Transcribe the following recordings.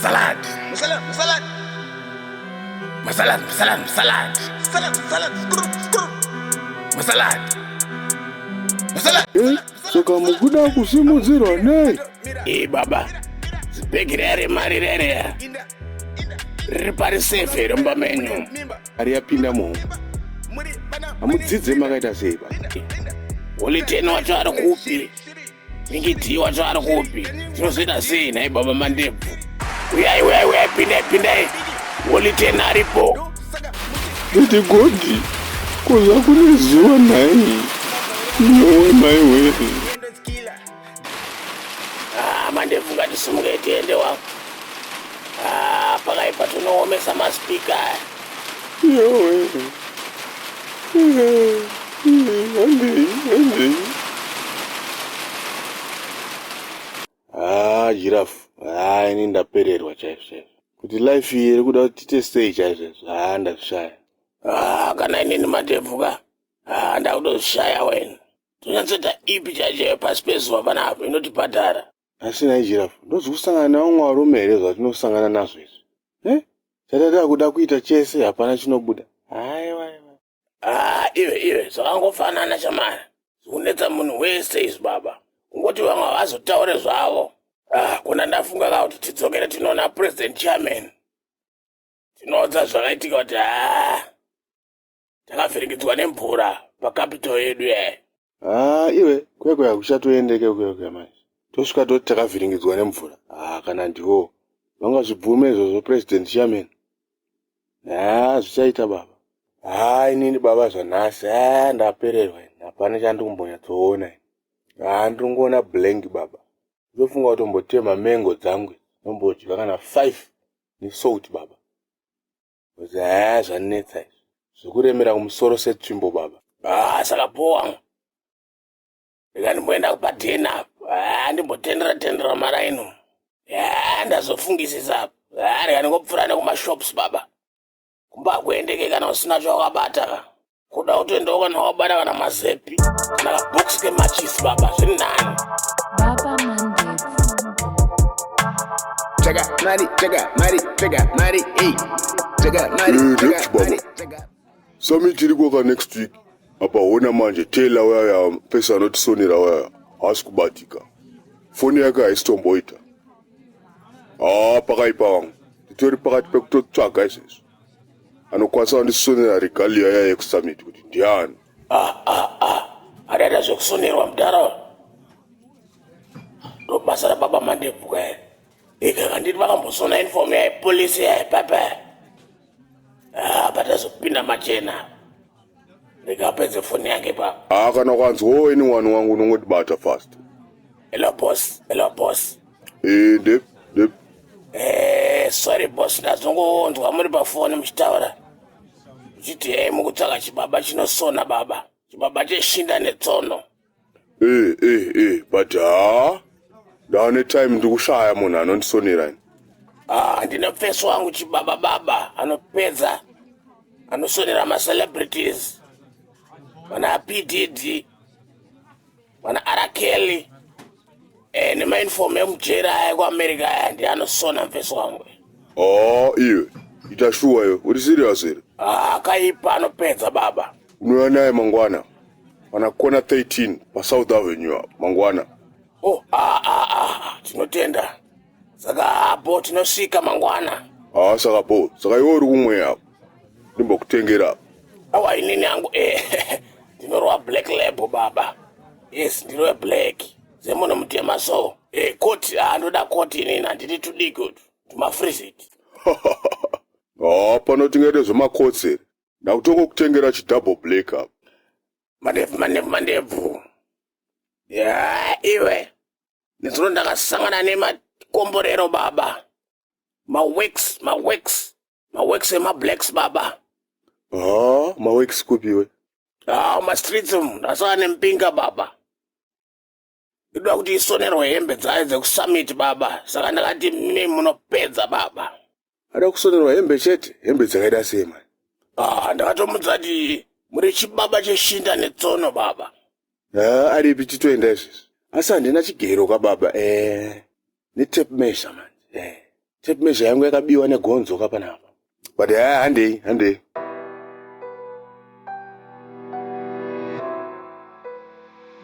Masalad. Masalad, masalad. Masalad, masalad, masalad. Salad, salad, skru, skru. Masalad. Masalad. Eh, saka mukuda kusimudzirwa nei? Eh baba. Zibhegi riya remari riya riya. Riri pari safe here mumba menyu? Mari yapinda muhomwe. Hamudzidze makaita sei baba? Holy Ten wacho ari kupi? Mingi wacho ari kupi? Tinozoita sei nhai baba Mandebvu? Uyai uyai uyai pindai pindai. Holy Ten aripo. Nditi godi kuza kune zuva nhai. Yowe maiwe. Ah, Mandebvu ngatisumuke tiende wangu. Ah, pakaipa tinoomesa maspika aya. Yowe. Handei, handei. Ah, giraffe. Ah, ini ndapererwa chaizvo chaizvo. Kuti life iyi iri kuda kuti tiite sei chaizvo chaizvo. Ah, ndazvishaya. Ah, kana inini Mandebvu ka. Ah, ndakutozvishaya wena. Tonyatsoita ipi chaicho pasi pezuva panapa inotibhadhara. Asi nhai giraffe, ndozikusangana nevamwe varume here zvatinosangana nazvo izvi? Eh? Chatata kuda kuita chese hapana chinobuda. Haiwa, aiwa. Ah, iwe iwe zvakangofanana shamara. Zvikunetsa munhu wese izvi baba. Kungoti vamwe havazotaure zvavo. Ah, kuna ndafunga ka kuti tidzokere tinoona president chairman. Tinoudza zvakaitika kuti ah, takavhiringidzwa nemvura pacapital yedu yayi. Ah, iwe kwekwe hakuchatoendeke kwekwe manje. Tosvika toti takavhiringidzwa nemvura. Ah, kana ndiwo. Vangazvibvume izvozvo president chairman. Ah, zvichaita baba. Ah, inini baba zvanhasi. Ah, ndapererwa ini. Hapana chandikumbonyatsoona ini. Ah, ndiri blank baba. Ndofunga kutombotema mengo dzangu. Ndombodya kana 5 nesalt baba. Kuti haa zvanetsa izvi. Zvekuremera kumusoro setsvimbo baba. Ah, saka powa. Rega ndimboenda kupadheni apa. Ah, ndimbotendera tendera maraino. Ah, ndazofungisisa apa. Ah, rega ndingopfuura nekumashops baba. Kumba hakuendeke kana usina chawakabata ka. Kuda kutoendawo kana wakabata kana mazepi kana kabhokisi kemachisi baba zviri nani. Baba Mandebvu. Chega mari, chega mari, chega mari, ey. Chega mari, Eh, chega next baba. mari, chega. Summit iri kuoka next week. Apa hona manje Taylor waya pesa anotisonera waya haasi kubatika. Foni yake haisitomboita. Ah, pakaipa wangu. Titori pakati pekutotsvaga izvezvi. Anokwanisa kundisonera regalia yaya yekusummit kuti ndiani. Adaita zvekusonerwa mudhara. Ndo basa rababa Mandebvu ka here. Ika kanditi vakambosona uniform yapolisi yaipapa. Ah, patazopinda machena. Rega apedze foni yake pa. Ah, kana ukanzwawo anyone wangu unongotibata fast. Hello boss, hello boss. Eh, ndep, ndep. Eh, sorry boss, ndazongonzwa muri pafoni muchitaura. Muchiti hey, mukutsvaka chibaba chinosona baba. Chibaba cheshinda netsono. Eh, eh, eh, but ha. Ndane time ndikushaya munhu anondisonera ini. Ah, ndine mfeso wangu chibaba baba anopedza anosonera macelebrities vana PDD vana R Kelly eh, nemauniform emujeri aya kuAmerica aya ndiye anosona mfeso wangu. Ah, iwe. Ita shuwa iwe. Uri serious here? Ah, akaipa anopedza baba. Unouya naye mangwana. Pana kona 13 pa South Avenue apo mangwana. Oh, ah, ah, ah, tinotenda. Saka apo tinosvika mangwana. Ah, saka bo. Saka iwe uri kumwe apo. Ndimbokutengera apo. Awa inini yangu eh, ndinorwa black label baba. Yes, ndinove black. Semunhu mutema so. Eh, koti, ah, ndoda koti inini handidi tudiki utu. Tumafrizit. Ah, pano tingaite zvemakotsi here. Ndakutongokutengera chidouble black apo. Mandebvu, mandebvu, mandebvu. Ya, iwe. Nezuro ndakasangana nemakomborero baba. Maworks, maworks, maworks emablacks baba. Ah, maworks kupi iwe? Ah, mumastreets umu ndasangana nempinga baba. Ndoda kuti isonerwe hembe dzayo dzekusummit baba. Saka ndakati mimi munopedza baba. Ada kusonerwa hembe chete? Hembe dzakaita sei mani? Ah, ndakatomudza kuti muri chibaba cheshinda netsono baba. Ah, aripi titoenda izvezvi. Asi handina chigero ka baba. Eh, netape measure manje. Eh. Tape measure yangu yakabiwa negonzo ka panapa. But haa handei handei.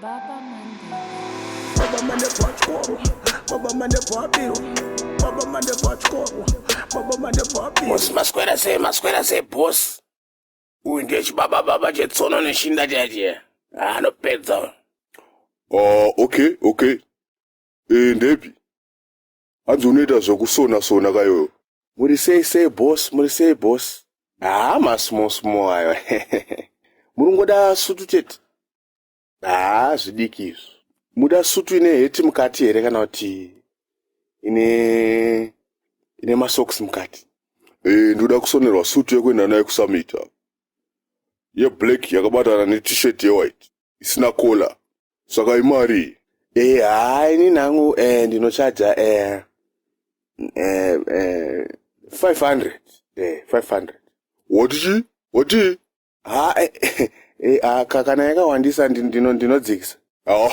Baba Mandebvu. Baba Mandebvu achikoro. Baba Mandebvu abirwa. Baba Mandebvu achikoro. Baba Mandebvu abirwa. Boss maswera sei maswera sei boss. Uyu ndiye chibaba baba chetsono neshinda chaichiya. Anopedza uyu. Ah, okay okay. Eh ndepi? Hanzi unoita zvekusona sona kayoyo. Muri sei sei boss, muri sei boss. Haa masmall small ayo. Muri ngoda sutu chete. Haa zvidiki izvo. Muda sutu ine heti mukati here kana kuti ine ine masocks mukati? Eh ndoda kusonerwa sutu yekuenda nayo kusummit. Yeblack yakabatana ne-t-shirt yewhite isina collar. Saka imari. Eh haa ini nangu eh ndinochaja eh eh eh 500 eh 500. Wati chi? Wati? Ha eh, eh, ah, kana yakawandisa ndinodzikisa. Ah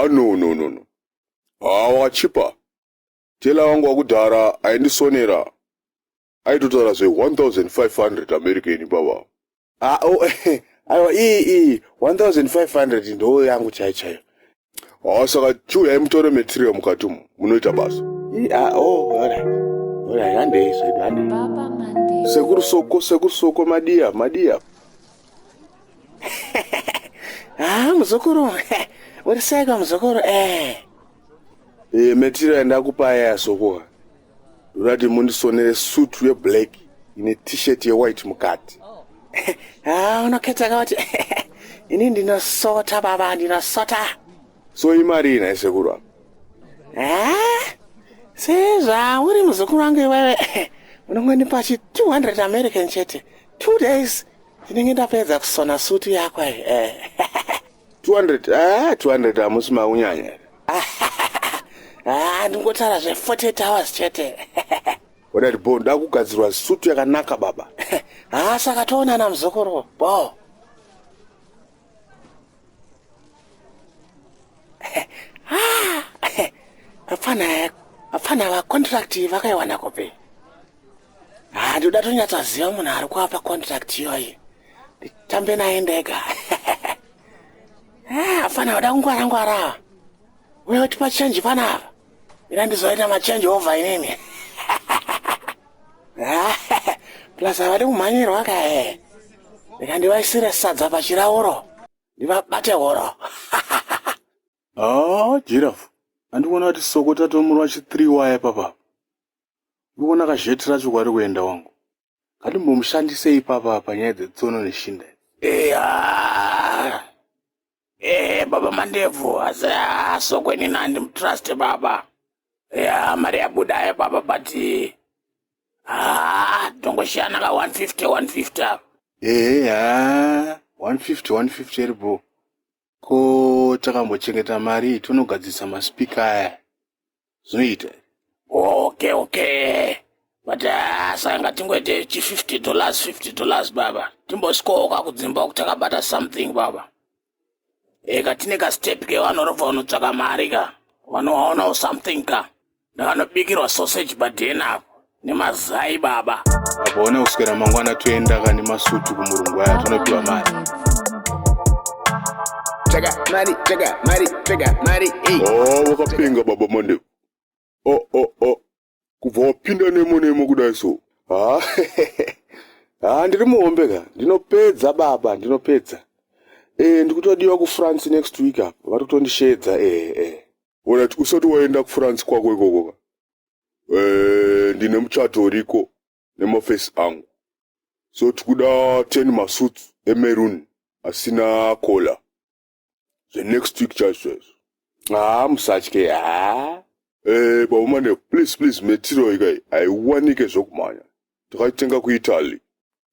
no no no no. Ah wachipa. Tailor wangu wakudhara aindisonera. Aitotaura zve 1500 American baba. Ah, oh, aiwa iyi iyi 1500 ndo yangu chaiyo chaiyo. Ah saka chiuyai mutore material mukati umu munoita basa. Ii, ah, oh, alright. Alright, handei zvedu handei. Baba Mandebvu. Sekuru soko sekuru soko madia madia. Ah, muzukuru. Uri seiko muzukuru eh. Eh material yandakupa aya soko. Ndoda kuti mundisonere sutu yeblack ine t-shirt yewhite mukati. Ah, unokhetsa kuti ini ndinosota baba, ndinosota. So imari ina sekuru apa. Ah, sezvauri muzukuru wangu iwewe unongondipa chi 200 American chete. 2 days ndinenge ndapedza kusona sutu yako iyi. Eh. 200 ah 200 hamusi makunyanya. Ah, ndingotaura zve 48 hours chete. Alright bo ndakugadzirwa sutu yakanaka baba. Ah, saka toonana muzukuru. Bo. Ah, apfana apfana vacontract vakaiwana kupi? Ah, ndoda tonyatsaziva munhu ari kuapa contract iyoyi. Nditambe naye ndega. Ah, apfana vada kungwara ngwara. Uye tipa change panapa. Mina ndizoita machange over inini. Ah, plus havadi kumhanyirwa kae. Ndikandivaisire sadza pachirauro. Ndivabate horo. Ah, giraffe. Andikuona kuti soko tatomurwa chi 3 wire papa. Ndikuona kazheti racho kwari kuenda wangu. Ngatimbomushandisei ipapa panyaya dzetsono neshinda. Eya. Eh, baba Mandebvu, asi soko inini handimutrust baba. Ya, mari yabuda ayo baba but ah, tongoshiyana ka 150 150 apa. Eh, ha, 150 150 iri bro. Ko takambochengeta mari tonogadzirisa maspeaker aya. Zvinoita. Okay, okay. But saka ngatingoite chi 50 dollars 50 dollars baba. Timbosvikoka kudzimba uku takabata something baba. Eka tine ka step ke vanorobva unotsvaka mari ka. Vanowaonawo something ka. Ndakanobikirwa sausage padhena apo. Nemazai baba. Apa ona kuswera mangwana toenda ka nemasutu kumurungu aya Baba tonopiwa mari. Mandebvu. Tsvaga mari, tsvaga mari, tsvaga mari, hey. Oh, wakapenga baba Mandebvu. Oh, oh, oh. Kubva wapinda nemo nemo kudai so. Ah, ah, ndiri muhombe ka. Ndinopedza baba, ndinopedza. Eh, ndikutodiwa kuFrance next week apa. Vari kutondisheedza eh eh. Alright, usati waenda kuFrance kwako ikoko ka. Eh, ndine muchato uriko nemafesi angu. So tikuda 10 masuits emaroon asina collar. The next week chaizvo izvo. Ah, musatye. Ah. Eh, baba Mandebvu, please please material ikai haiwanike zvokumhanya. Takaitenga kuItaly.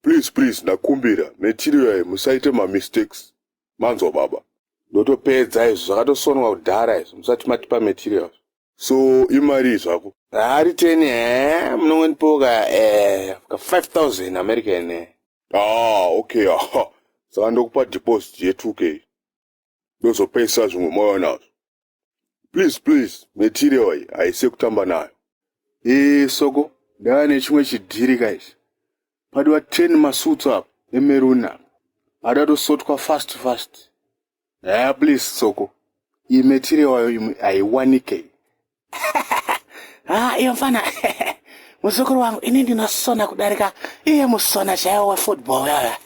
Please please ndakumbira material iyi musaite mamistakes. Manzwa baba. Ndotopedza izvo zvakatosonwa kudhara izvo musati matipa material. So imari zvako. Hari 10 eh munongondipawo ka eh ka 5000 American eh. Ah, okay. Ah. Saka ndokupa deposit ye2k. Ndozopesa zvimwe mauya nazvo. Please please material iyi haisi yekutamba nayo. Ee Soko, ndava nechimwe chidhiri ka ichi. Padiwa 10 masuits apa emeruni apa. Ada tosotwa fast fast. Haya please Soko. Iyi material wayo imwe haiwanike. Ah, iyo mfana muzukuru wangu ini ndinosona kudarika iye musona chaiwo wefootball yaya.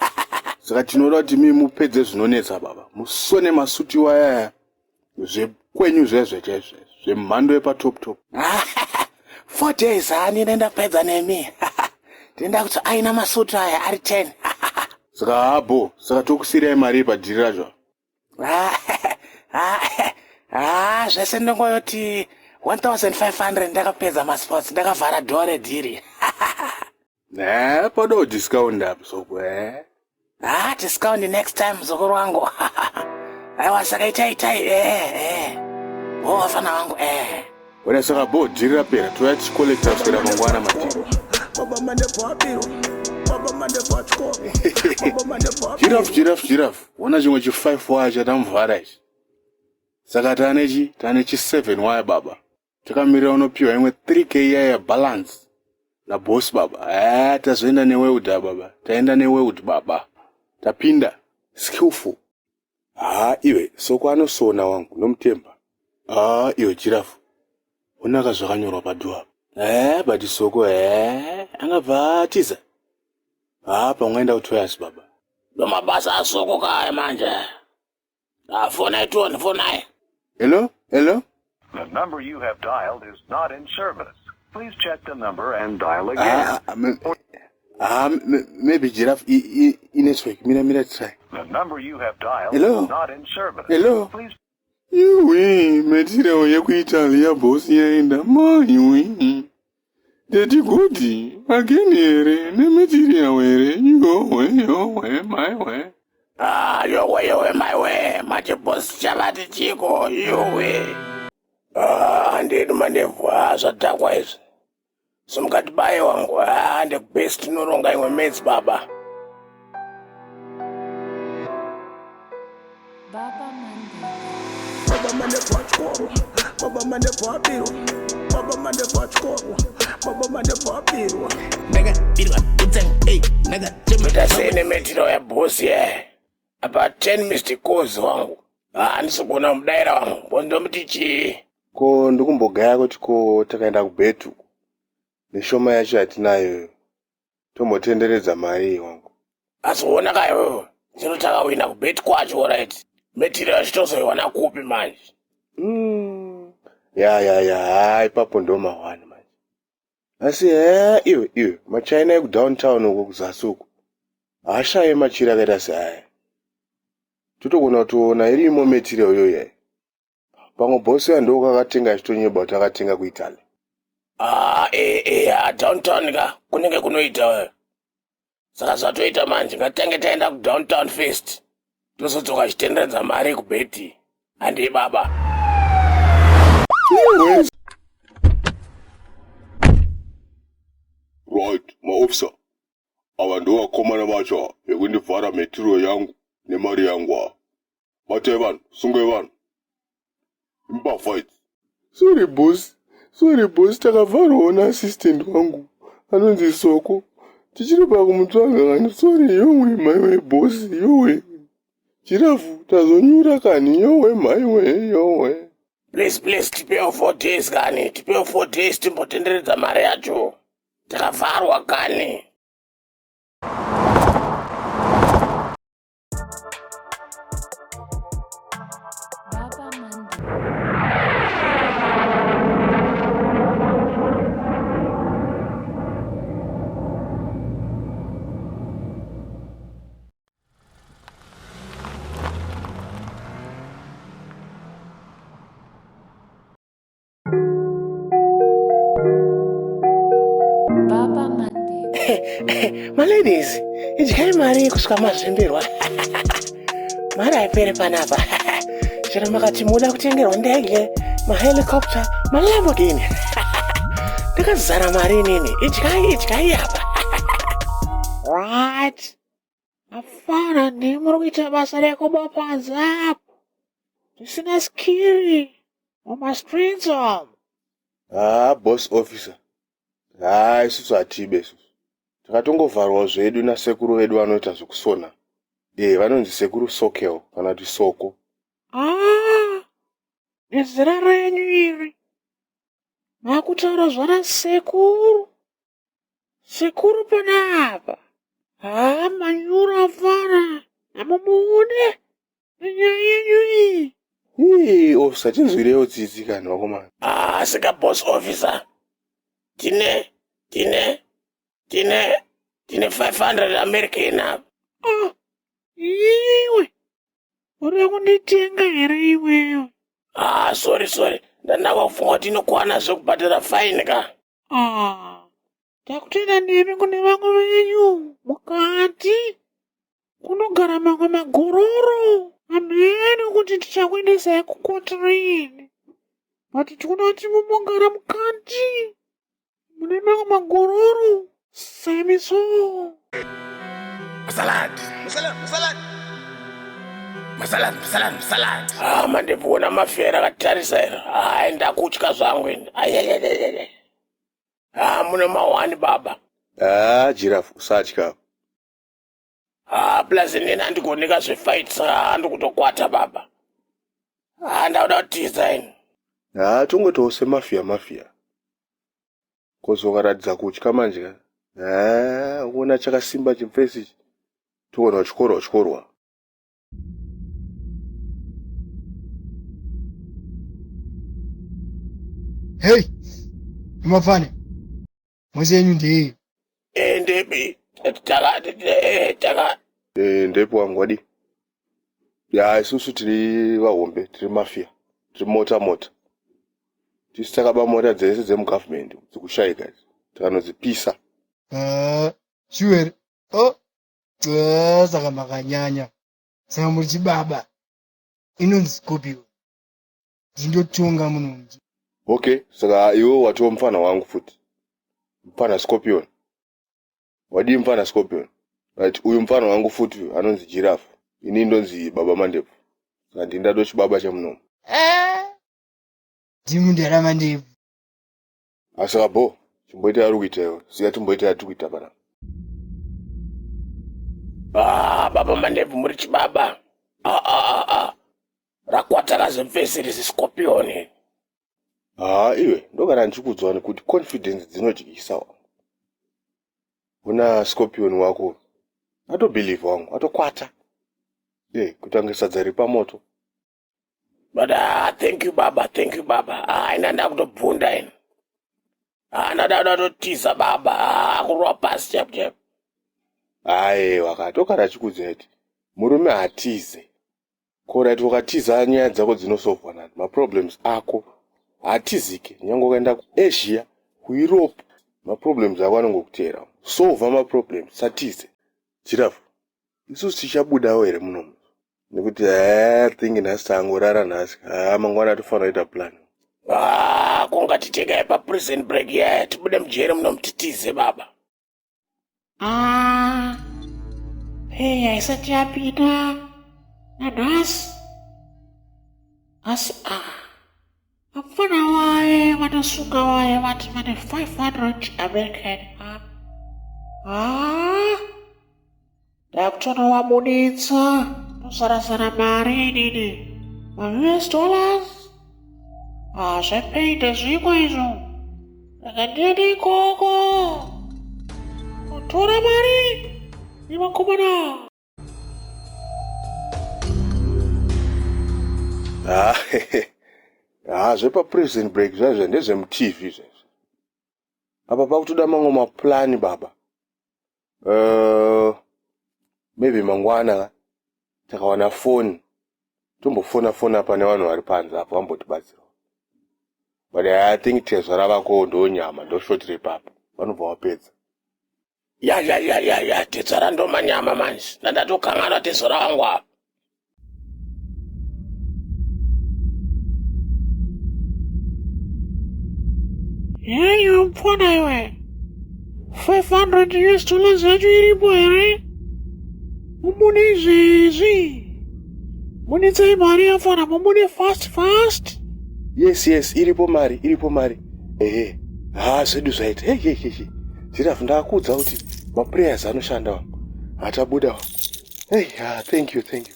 Saka tinoda kuti mii mupedze zvinonetsa baba. Musone masuti wayaya zvekwenyu zvezve chaizvo zvemhando yepatop top. 4 days hani ndapedza nemi. Ndinoda kuti aina masutu aya ari 10. Saka habo, saka tokusiyirai mari padhiri racho. Ah, zvese ndongoyoti 1500 ndakapedza masports, ndakavhara door redhiri. Ne, padawo discount apa Soko eh. Ah, discount next time muzukuru wangu. Aiwa, saka itai itai oh, wafana wangu eh. Wena saka bo dhiri rapera, touya tichicollecta kuswera mangwana madhiri. Baba Mandebvu abirwa. Baba Mandebvu atyorwa. Baba Mandebvu abirwa. Giraffe, giraffe, giraffe. Wona chimwe chi 5 wire chatamuvhara ichi. Saka tane chi tane chi 7 wire baba. Takamirira unopiwa imwe 3K iya yabalance naboss baba. Ah, tazoenda newelder baba. Taenda neweld baba. Tapinda. Skillful. Ah, iwe Soko anosona wangu nomutemba. Ah, iwe giraffe. Unaka zvakanyorwa padoor apa. Eh, but Soko angabva atiza. Ah, pamwe aenda kutoyas baba. Ndo mabasa asoko kaya manje. Ah, fonai tione, fonai. Hello? Hello? The number you have dialed is not in service. Please check the number and dial again. Ah, ah, maybe giraffe i network. Mira, mira, try. The number you have dialed Hello? is not in service. Hello? Please Iwe, material yekuItaly yabosi yaenda maiwe. Ndeti kuti again here nematerial here yowe yowe maiwe. Ah, yowe yowe maiwe, manje boss chavati chiko yowe. Ah, ndini mandebvu, ah, zvadhakwa izvi. Simukati baye wangu, ah, ndekubest tinoronga imwe mates baba. Baba Mandela. Baba Mandebvu atyorwa. Baba Mandebvu abirwa. Baba Mandebvu atyorwa. Baba Mandebvu abirwa. Ndakabirwa utsangu ei ndakachema. Toita sei nematerial yaboss ye? Apa 10 missed calls wangu. Ah, handisi kuona mudaira wangu. Bondomuti chii? Ko ndikumbogaya kuti ko takaenda kubhetu neshoma yacho yatinayo tombotenderedza mari iyi wangu. Asi uona ka iwewe, chino takawina kubet kwacho, right? Material yacho tozoiwana kupi manje? Ya ya ya, ha ipapo ndo mahwani manje. Asi he iwe iwe machina ekudowntown uko kuzasi uko haashaye machira akaita seaya. Totogona kutoona irimo material iyoyo yayi. Pamwe bosi ndo kakatenga achitonyeba kuti akatenga kuItaly. Ah, ah, downtown ka kunenge kunoita wewe. Saka zvatoita manje, ngatange taenda kudowntown first. Tozodzoka chitenderedza mari kubheti. Handei baba. Iwe. Right, maofisa, ava ndo vakomana vacho vekundivhara material yangu nemari yangu ava. Batai vanhu, sungai vanhu. Imbavha idzi. Sorry boss, sorry boss, takavharwawo naassistant wangu anonzi Soko. Tichiri pakumutsvaga kani, sorry yowe maiwe boss, yowe. Giraffe tazonyura kani, yowe maiwe yowe. Please, please, tipewo 4 days kani. Tipewo 4 days timbotenderedza mari yacho. Takavharwa kani. Baba Mandela. Baba Mandela. Maladies, idyai mari kusvika mazvimbirwa. Mari haiperi panapa. Chero makati muda kutengerwa ndege, mahelicopter, maLamborghini, ndakazara mari inini. Idyai, idyai apa. Right, afana, ndimuri kuita basa rekuba panze apo zvisina skiri mumastreets umu. Ah, boss officer. Haa isusu hatibe isusu. Takatongovharwawo zvedu nasekuru vedu vanoita zvekusona. Eh vanonzi sekuru Sokel kana kuti Soko. Ah, nezera renyu iri makutaura zvana sekuru. Sekuru panapa. Haa manyura mfana. Hamumuone nenyaya yenyu iyi. Ii officer tinzwirewo tsitsi kani vakomana. Ah, sika boss officer. Tine tine tine tine 500 American apa. Ah, iwe uri kunditenga here iwewe? Ah, sorry sorry. Ndanaka kufunga kuti inokwana zvekubhadhara fine ka. Ah, takutenda nemi kune vamwe venyu mukati kunogara mamwe magororo hameno kuti tichakuendesai kukoti riini but tikuda kuti mumogara mukati mune mamwe magororo semi so. Masalad. Masalad. Masalad, masalad, masalad. Ah, mandibvuna mafera akatarisa here. Hayi ndakutya zvangu ini. Ayayayayay. Ah, mune mahwani baba. Haa giraffe usatya. Ah, plus inini handikuoneka zvefight saka handikutokwata baba. Ah, ndakuda kutiza ini. Haa tongoitawo semafia mafia. Kozi ukaratidza kutya manje ka. Haa uona chakasimba chimfesi ichi. Toona uchityorwa uchityorwa. Hey, mafane mwezi yenyu ndeiyi. Eh, ndepi taka eh, taka Eh, ndepi wangu wadi ya isusu tiri vahombe tiri mafia tiri mota mota tisu takaba mota dzese dzemugovernment dzikushayika idzi takanodzipisa. Ah, sure here? Oh, ah, saka makanyanya. Saka muri chibaba. Inonzi Scorpio. Ndindotonga muno. Okay, saka iwe watova mufana wangu futi. Mufana Scorpion. Wadii mufana Scorpion? Right, uyu mufana wangu futi anonzi Giraffe. Ini ndonzi Baba Mandebvu. Saka ndini ndado chibaba chemunomu. Eh. Ndimi ndara Mandebvu. Asaka bho, chimboita yari kuita iwe. Siya timboita yatiri kuita panapa. Ah, baba Mandebvu muri chibaba. Ah, ah, ah, ah. Rakwata razemfesi risi scorpion. Haa iwe, ndogara ndichikuudzwa nekuti confidence dzinodyisa wangu. Una scorpion wako atobelieve wangu, atokwata. Eh, kuita kunge sadza riri pamoto. But ah, thank you baba, thank you baba. Ah, ina ndakutobvunda ini. Ah, ndada kutotiza baba. Ah, kurwa pasi chaipo chaipo. Aiwa ka, togara achikuudza kuti murume hatize. Ko right ukatiza nyaya dzako dzinosovhwa nani? Maproblems ako haatizike nyange ukaenda kuAsia, kuEurope, maproblems ako anongokuteera. Solva maproblems, satize. Giraffe, isusu tichabudawo here munomu? Nekuti haa think nhasi tangorara nhasi. Haa mangwana tofanira kuita plan. Ah, kungatitekai paprison break yaya tibude mujeri munomu titize baba. Ah, hey, haisati yapinda nanhasi. Asi ah, vapfana vaye vanosunga vaye vati vane 500 American. Ah, ah, ndakutonovabuditsa tosarasara mari inini maUS dollars. Ah, zvepei zvimwe izvo. Rega ndiende ikoko. Kutora mari nevakomana. Ah, ah, zvepaprison break zvaizvo ndezvemutv zvaizvo. Apa pakutoda mamwe maplani baba. Maybe mangwana takawana foni tombofona fona pane vanhu vari panze apo vambotibatsira. But I think tezvara vako ndo nyama ndo short repapo vanobva vapedza. Ya ya ya ya ya tezvara ndo manyama manje. Ndandatokanganwa tezvara wangu apa. Hey, iwe mfana iwe. 500 US dollars yacho iripo here? Mumune izvezvi. Munitsei mari yafana, mumune fast fast. Yes yes, iripo mari, iripo mari. Ehe. Ha, zvedu zvaita. Hey, hey, hey, hey. Zirafu, ndakakuudza kuti maprayers anoshanda wangu. Hatabuda wangu. Hey, ah, thank you, thank you.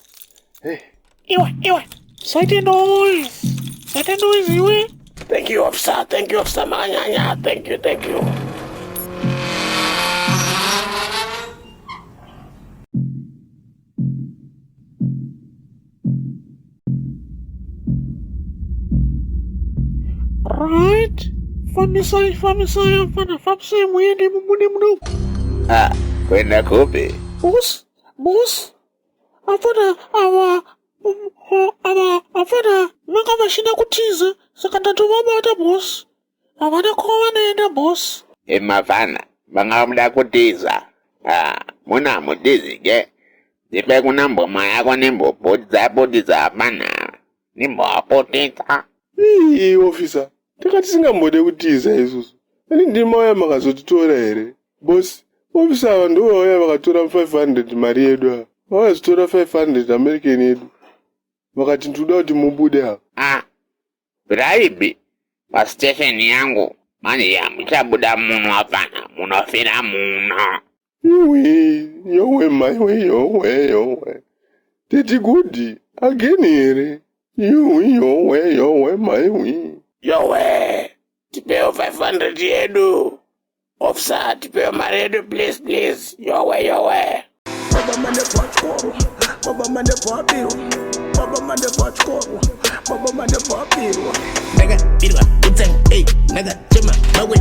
Hey. Iwe, iwe, saite noise. Saite noise iwe. Thank you, officer. Thank you, officer. Makanyanya. Thank you, thank you. Right. Fambisai, fambisai, afana, fambisai muende mubude muno. Ah, kuenda kupi? Boss, boss. Afana ava ava afana vanga vachida kutiza saka ndatovabata boss. Havana kwavanoenda boss. Emafana, vanga muda kutiza. Ah, muna mutizi ke. Ndipe kuna mboma yako nimboputisa putisa apana. Nimbowaputisa. Ii, officer, taka tisingambode kutiza isusu. Ani ndimi mauya makazotitora here? Boss, officer ava ndivo vauya vakatora 500 mari yedu ava. Vakazotora 500 American yedu. Vakati ndinoda kuti mubude ava. Ah, bribe pastation yangu. Manje hamuchabuda muno apana, munofira muno. Iwe, yowe maiwe, yowe, yowe. Teti good again here. Yowe, yowe, yowe maiwe. Yowe, tipewo 500 yedu. Officer, tipewo mari yedu, please, please. Yowe, yowe. Baba Mandebvu atyorwa, Baba Mandebvu abirwa, Baba Mandebvu atyorwa, Baba Mandebvu abirwa. Ndakabirwa, utsangu, ey, ndakachema, mawe.